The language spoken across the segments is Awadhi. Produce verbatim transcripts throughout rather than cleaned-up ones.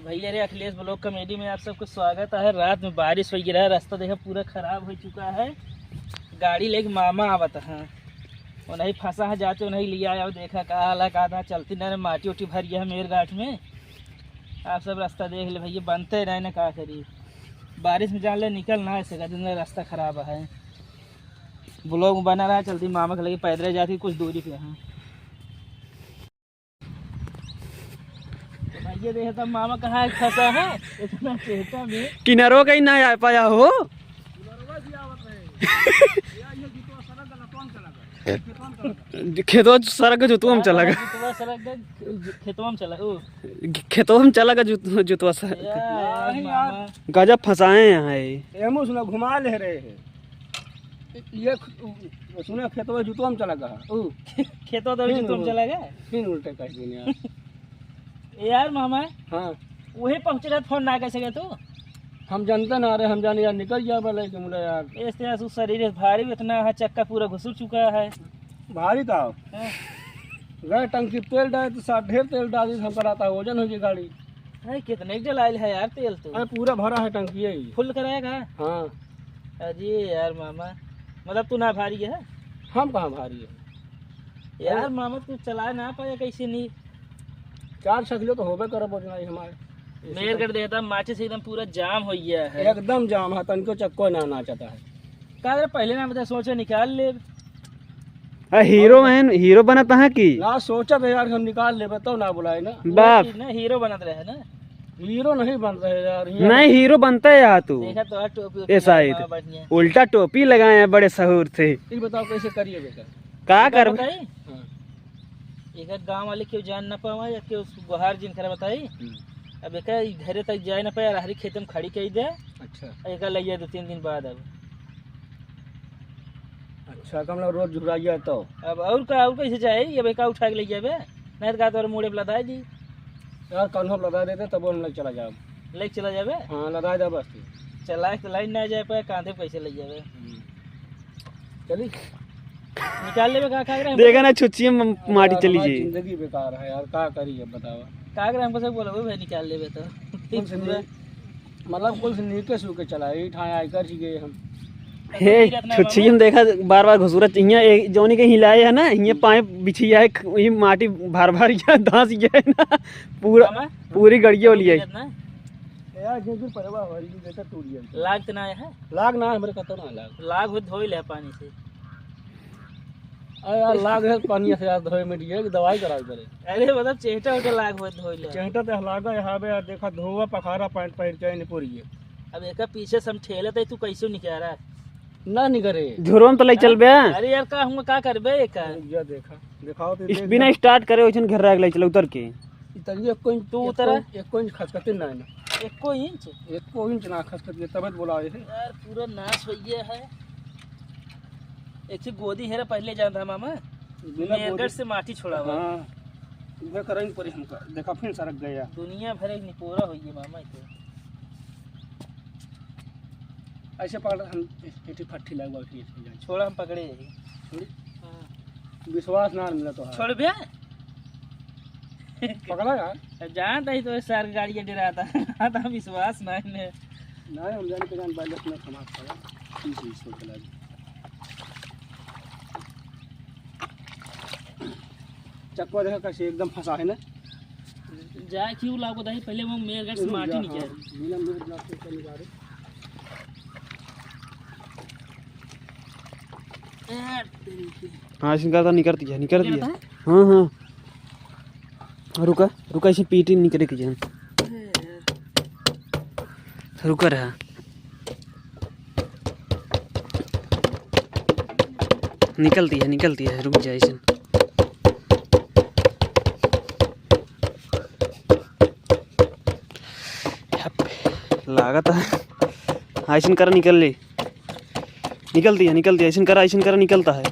भैया रे, अखिलेश vlog comedy में आप सबको स्वागत है। रात में बारिश होइ गिरा है, रास्ता देखा पूरा खराब होइ चुका है। गाड़ी लेके मामा आवत है, उन्हीं फंसा है, जाते उन्हीं लिया आओ। देखा का हाल है, का ना चलती ना रे, माटी उटी भर गया है मेर घाट में। आप सब रास्ता देख ले भैया, बनते रहे ना, का करी, बारिश में जान ले निकल ना सका, दिन रास्ता खराब है। Vlog में बना रहा, चलती मामा के लगे पैदल जाती कुछ दूरी पे है। तो भैया देखे तब मामा कहाँ है फंसा है इतना चेहटा में। किनारो का ही ना आ पाया हो। खेतवा सड़क के जुतवा में चला गया। जुतवा सड़क के खेतवा में चला, ओ। खेतवा में चला गया जुत-, जुतवा सड़क। यार, मामा। गजब फंसाए हैं। एमो सुना घुमा ले रहे हैं। ये ख-, सुने खेतवा जुतवा में चला गया। ओ। खेतवा तो फिर जुतवा में उल-, चला गया। फिर उल्टे कह देने यार। ए यार मामा। हाँ। वही पहुँचे रहे, फोन ना कर सके तू। हम जानते ना रहे, हम जाने यार निकल गया बोले कि मुला यार। ऐसे ऐसे शरीर है भारी, इतना है चक्का पूरा घुसुर चुका है। भारी का हो? हाँ। गए टंकी पे तेल डाले तो साथ ढेर तेल डाल दी, हमका रहता वजन हो गई गाड़ी। अरे कितने के डलाइल है यार तेल तू? अरे पूरा भरा है टंकी यही। Full कराएगा? हाँ। अरे यार मामा, मतलब तू ना भारी है? हम कहाँ भारी है? यार अरे मामा तू चला ना पाया कैसे नहीं? चार छः किलो तो होबे करब वजन आई हमारे। मेर कर देता, माचिस एकदम पूरा जाम हो गया है। एकदम जाम है, तनको चक्को ना नाचता है। का रे, पहले ना बता, सोचे निकाल ले। आ, हीरो और है, हीरो बनत है कि? ना, सोचत है यार, हम निकाल लेबे तो ना बुलाए ना। बाप। ना, हीरो बनत रहे ना। हीरो नहीं बन रहे यार, ये नहीं, हीरो बनता है यार तू। देखा तो यार, टोपी ए ओपी साइड। लगा, बढ़िया। उल्टा टोपी लगाए हैं बड़े सहूर से। ये बताओ कैसे करिए बेटा? का कर बताई? हाँ। एक गांव वाले केहू जान ना पावा या केहू गुहार जिन करे बताई। हम्म। अब एक घरे तक जाए ना पाए, रहरी खेते में खड़ी कही दे। अच्छा। एक ले जाए दो तीन दिन बाद अब। अच्छा, कम लोग रोज झुराइया तो। अब और का, और कैसे जाए? अब एक उठा के ले जाबे, नहीं तो का तोरे मुड़े पे लदाई दी। यार, कान्हो पे लदाई देते, तब हम लोग चला जाब। लेके चला जाबे? हाँ, लदाई दे बस तू। चला के लाइन ना जाए पाए, कांधे पे कैसे ले जाबे? हम्म। चली। निकाल लेबे का, का करे? देखा ना, छुच्छी में माटी यार, चली हमारी जाई। जिंदगी बेकार है यार, का करी अब बतावा? का करे, हमको सब बोलो भाई, निकाल लेबे तो। कुछ नहीं। मतलब कुछ नीके सूखे चला, ई ठाए आयकर जी गए हम। हे, छुच्छियम देखा, बार बार घुसुरत, हियाँ एक जौनी के हिलाए है ना, हियाँ पाइप बिछी जाए, वही माटी भर भर गया, धंस गया है ना, पूरा, मामा? पूरी गड़िया वाली है। ना? यार, जो जो परवा हो रही है, जैसा टूट गया। लाग तो ना आया है? लाग ना, हमरे कतो ना लाग। लाग हो धोई ले पानी से। अरे यार, लाग है पानी से यार, धोए में दिए कि दवाई करावे पड़े। अरे, मतलब, चेहटा उहटा लाग होत धोइले। चेहटा ते लागा है बे यार, देखा, धोवा पखारा पैंट पहिर के आइने पूरी है। अब एका पीछे से हम ठेले तई, तू कैसे निकारा? ना निकरे। झुरवा में तो ले चल बे। अरे यार, का हम का करबे एका? रुक जा, देखा, दिखाओ तो इस देख बिना ना। Start करे वैसे घर रख ले चल उतर के। इतनी एक कोई तू एक उतरा। कोई, एक कोई खसकते ना है ना। एको इंच? एको इंच ना खसकत के तबत बोला है। यार, पूरा नाश हो गया है। एक ही गोदी हेरा पहले जानता है मामा। बिना मेरगढ़ गोदी से माटी छोड़ा हुआ। हाँ। उहे करन पड़ी हमका। देखा फिर सरक गया। दुनिया भर एक निपोरा होइए मामा के। ऐसे पकड़ हम एटी फट्ठी लगवा के इसको जान। छोड़ा हम पकड़े यही। छोड़ी? हाँ। विश्वास ना मिला तो है। छोड़ बे। पकड़ा यार। अब जानता ही तो सार गाड़ी के डराता। तो हम विश्वास ना है। नहीं, हम जाने के जान बैलेंस में समाज पड़ा। ठीक है, इसको चला दे। चक्का देखा कैसे एकदम फंसा है ना। जाए क्यों लागो दाई, पहले वो मेरगढ़ से रुक माटी जा, निकाल। हाँ, बिना मेर ब्लॉक से निकाले। ए, तेरी की। हाँ, इसने कहा था निकलती है, निकलती है। निकलता है? हाँ, हाँ। रुका, रुका, इसे पीटी निकले की जान। ए, रुका रहा। निकलती है, निकलती है, रुक जा इसे। लागत है। हाँ, ऐसन करा निकल ले। निकलती है, निकलती है, ऐसन करा, ऐसन करा निकलता है।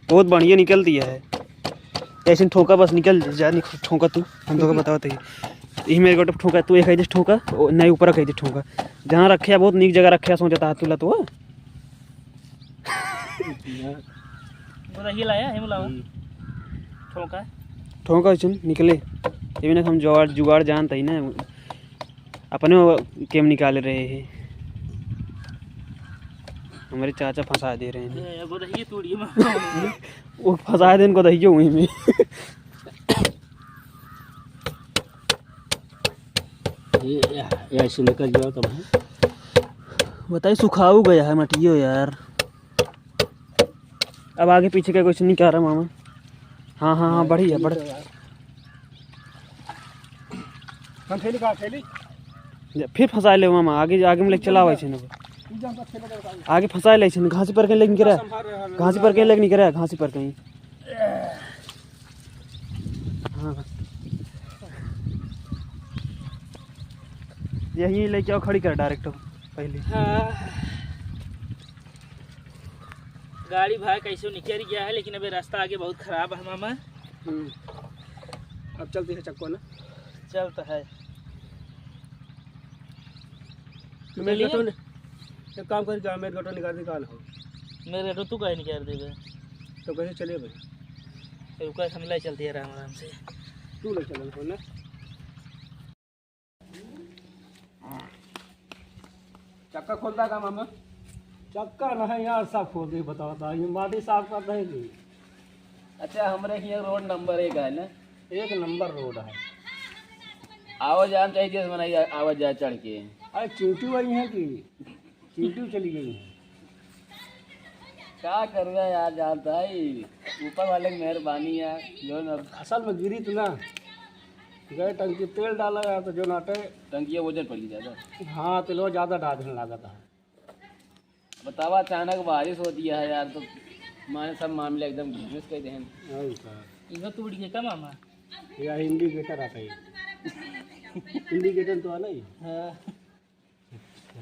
बहुत बढ़िया निकलती है। ऐसन ठोका बस निकल जा, निक-, ठोका तू, हम तोका बतावत ही। यही मेरे को ठोका, तू एक ऐसे ठोका, ओ, नहीं ऊपर कह दे ठोका। जहाँ रखे बहुत नीक जगह रखे, सोचता है तू ला तो। वो तो हिला है, हिम लावा। हम्म। ठोका। ठोका ऐसन निकले। ये भी ना हम जुगाड़, जुगाड़ जानता ही ना। अपने वो केम निकाले रहे हैं, हमरे चाचा फँसा दे रहे हैं। ए, वो रहिए तोड़िए में। वो फँसा देन को दहियो वहीं में। ये, ये, ये ऐसे निकल जाओ तब है। बताइए, सुखाऊ गया है मटियो यार। अब आगे पीछे का कुछ नहीं कह रहा मामा। हाँ, हाँ, हाँ, बढ़िया, बढ़- हम थैली कहाँ, थैली? जा, फिर फँसा ले मामा, आगे, आगे में लेके चला आवे छे ना। तू जा, हम थैली का उतार। आगे फँसा ले छे ना, घासी पर कहीं लेके नहीं गिरा। संभाल रहे हैं, घासी पर कहीं लेके नहीं गिरा, घासी पर कहीं। हाँ। यहीं लेके आओ, खड़ी कर direct पहले। हाँ। गाड़ी भाई कैसे निकल गया है, लेकिन अबे रास्ता आगे बहुत खराब है मामा। हम्म। अब चलते हैं चक्को ना। चलता है। मेरे चलिए। गटो ने, एक काम कर, जा, मेरे गटो निकाल दे, काल हो। मेरे गटो तू काहे निकाल देबे? तो कैसे चले भाई? तो रुका, हम ले चलते हैं आराम आराम से। तू ले चल, बोल ना। चक्का खोलता का मामा? चक्का नहीं यार, सब खोल दे, बताओ तो, ये माटी साफ करता है कि? अच्छा, हमरे हियाँ रोड नंबर एक है ना? एक नंबर रोड है। आवा जान चाहिए, जैसे बनाई आवा जा चढ़ के। अरे चींटी वही है कि? चींटी चली गई है। का करबे यार, जान भाई, ऊपर वाले की मेहरबानी है, जो ना असल में गिरी तो ना, गए टंकी तेल डाला यार, तो जो नाटे टंकिया वजन पड़ गया ज्यादा। हाँ, तेलवा ज्यादा डाल देने लागत है। बतावा, अचानक बारिश होती है यार, तो माने सब मामले एकदम घुस के देहन। और का? इधर तो उड़ गया का मामा? या indicator आता है। Indicator तो आना ही। हाँ। अच्छा।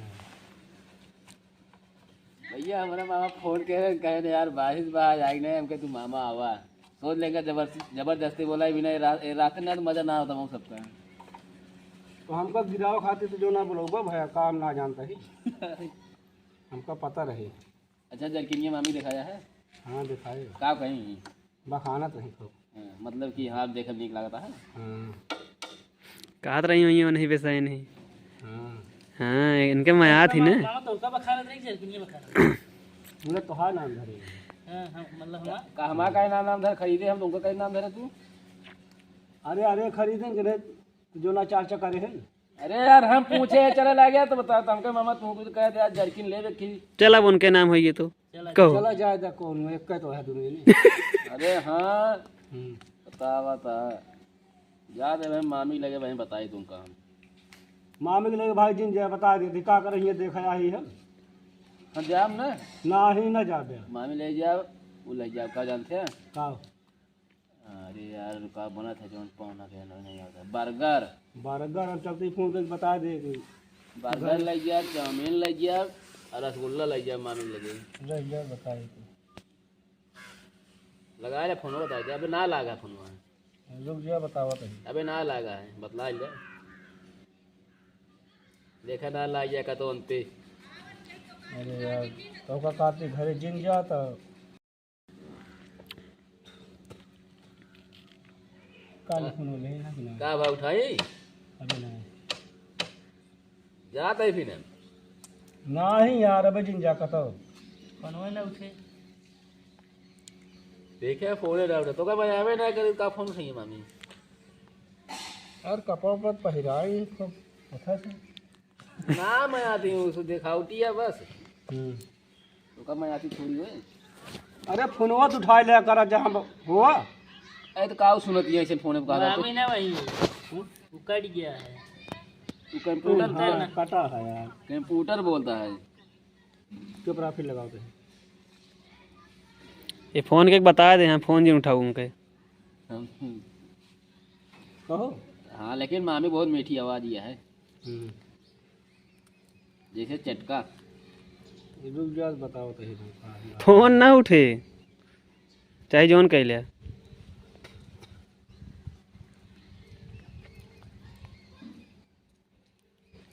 भैया, हमारा मामा फोन करे, कहे ना यार, बारिश बा, आज आई नहीं, हमके तू मामा आवा। सोच लेंगे, जबरदस्ती, जबरदस्ती बोला ही भी नहीं, रा-, ए, रात में तो मजा ना होता हम सबका। तो हमका गिराव खातिर तो जो ना बोलौबा भैया, काम ना जानता ही। हमका पता रहे। अच्छा, जरकिनिया मामी दिखाया है? हाँ, दिखाए। का कहीं? बखानत रही खूब। हाँ, मतलब कि हाँ, देखब नीक लागता है। हाँ। कहत रही हुई, नहीं बेसाए नहीं। हाँ। हाँ, इनके मया थी ना। मामा तो उनका बखानत रही, जरकिनिया बखानत रही। पूरा तोहार नाम धरे। हाँ, हाँ, मतलब हमार। का हमार का नाम, नाम धर खरीदे, हम तो उनका का नाम धरे तू? अरे, अरे, खरीदेंगे रे, जो ना चार चक्का रहे। अरे यार, हम पूछे चले ला गया तो बता, तो हमके मामा तू कुछ कहे थे, आज जरकिन लेबे की। चल, अब उनके नाम होइए तो चला कहो। चला जाए दा कौन, एक का तो है दुनिया में। अरे हाँ, हम्म। बता, बता। जा दे भाई, मामी लगे भाई, बताई तुमका हम। मामी के लगे भाई जिन जाए, बता दे, का करे, ये देखा यही है। हम जाम ना। ना ही ना जाबे। मामी ले जाओ, वो ले जाओ, का जानते हैं? का? अरे यार, का बनत है जौन पौना के नाम नहीं आता? बर्गर। बर्गर हम चलते ही फोन करके बता दे कि बर्गर लइ जा, चाउमीन लइ जा, और रसगुल्ला लइ जा, मामी लगे। रह जा, बताए तो। लगा ले फोन, बता दे। अबे ना लागा फोन। रुक जा, बतावा तो। अबे ना लागा है, बतला ले। देखा ना लाग जा का तो अंते। अरे यार, तो का काटे घरे जिन जा तो काल फोन ले ना कि ना? का बा उठाई? अबे ना। जात है फिर? नाही यार, अबे जिन जा कतो। फोनवा ना उठे। देखे फोन ना उठे। तो का बजावे ना करे, का फोन उठाई मामी? यार कपड़ा उपड़ा पहिराई खूब अच्छा से। ना मैं आती हूँ, उसको देखावटी है बस। हम्म। तो कब मैं आती थोड़ी होए। अरे फोनवा तो उठा ले कर जहाँ हो। अरे तो का सुनत है ऐसे फोन पे कहा था? मामी ना वही, वो कट गया है। वो कंप्यूटर हाँ, कटा है यार। कंप्यूटर बोलता है। चुप रहा, फिर लगाओ तो। ये फोन के बता दे, हाँ, फोन जिन उठाऊ उनके। हम, कहो। हाँ, लेकिन मामी बहुत मीठी आवाज ये है। हम्म। जैसे चटका। ये रुक जा, बताओ तो ही तुम कहाँ हैं। फोन ना उठे, चाहे जौन कह लिया।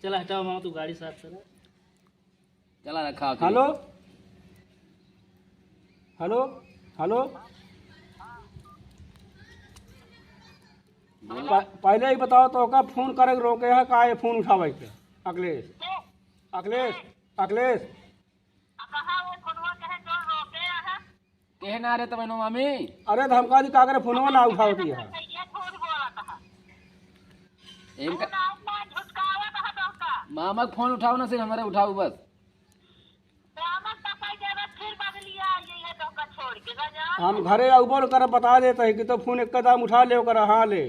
चला हटाओ मामा, तू गाड़ी साफ करा। चला रखा। हेलो, हेलो, हेलो। प-, पहिले ही बताओ तो का फोन करे के रोके है, का ये फोन उठावे के? अखिलेश, अखिलेश, अखिलेश। आ कहाँ वो फोनवा कहे जो रोके है? कहे ना रे तबे नो मामी। अरे तो हमका दी का करे फोनवा ना उठावती है। ये झूठ बोला कहा। इनका ना, ना झुटकावा कहा तो का? मामा के फोन उठाओ ना, सिर्फ हमारे उठाओ बस। तो हमर पापा के बाद फिर बदलिया आ गई है तो का छोड़ के गजा। हम घरे अउबो न करब, बता देत ही कि तो फोन एक कदम उठा ले ओकर, हाँ ले।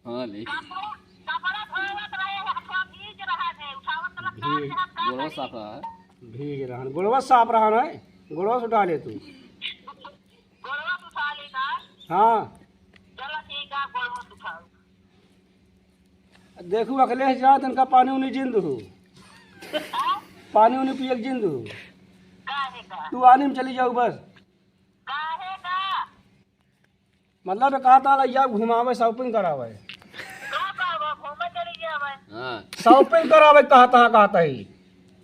हाँ ले। कपड़ा, कपड़ा धोवत रहे, हथवा भीज रहा है, उठावत तलक भीज। साफ रहा है। भीज रहन, गोड़वा साफ रहन है, गोड़वा से उठा ले तू। गोड़वा से उठा लेगा। हाँ। चलो ठीक है, गोड़वा से उठाओ। देखू अखिलेश जा, तनका पानी उनी जिन दू। पानी उनी पिए के जिन दू। काहे का? तू आनी में चली जाऊ बस। काहे का? मतलब ये कहता ला या घुमावे, shopping करावे। का करबो? घूमे चली जावे। हाँ। Shopping करावे कहता, कहता ही।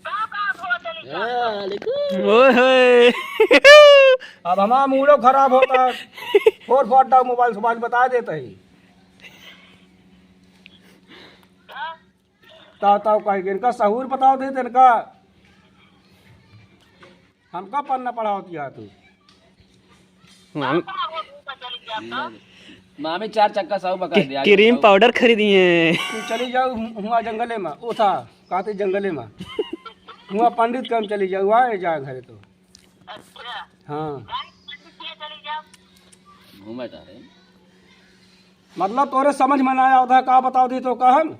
का का घूमे चली जावे? हाँ, लेकिन ओए होए। अब हमारा मूडो खराब होता है। फोर फोर डाउ मोबाइल सोबाइल बता देता ही। हाँ? ताव ताव कह के इनका सहूर बताओ दे, इनका हमका पढ़ना पढ़ावत किया तू। हम मामी चार चक्का सहू बका कि-, दिया, क्रीम सहू। पाउडर खरीदी है। तू चली जाओ हु-, हुआ जंगले में, ओथा, कहते जंगले में। हुआ पंडित कम चली जाओ, आए जा घरे तो। अच्छा। हाँ। घूमे तारे। मतलब तोरे समझ में ना आवत है, का बताओ दी तो का हम?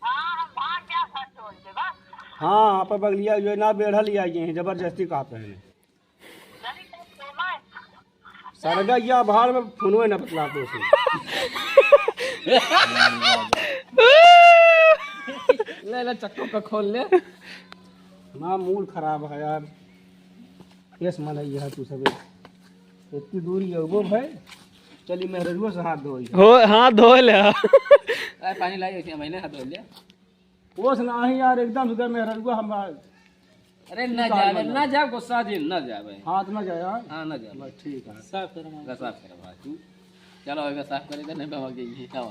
हाँ, हम भाग गया घर छोड़ के, बस। हाँ, आप बगलिया जो है ना, बेढ़ा लिया ये हैं, जबरदस्ती कहते हैं। चली तो घूमे। सरगा या भाड़ में फोनवे ना बतला तो से। ले, ले, चक्कू पे खोल ले। ना, मूड खराब है यार। केस मन है यह तू सब। इतनी दूरी है वो भाई। चली मेहररुआ से हाथ धोई। हो, हाथ धो ले। अरे पानी लाई, ऐसे मैंने हाथ धो लिया। ओस नाही यार, एकदम से मेहररुआ हम। अरे ना जावे, ना जावे, गुस्सा जी, ना जावे। हाथ ना जाए, हाँ? हाँ, ना जावे। बस ठीक है। साफ करो, मामा। साफ करो भाई तू। चलो, अबे साफ करे दे, नहीं बाबा के ये, हाँ।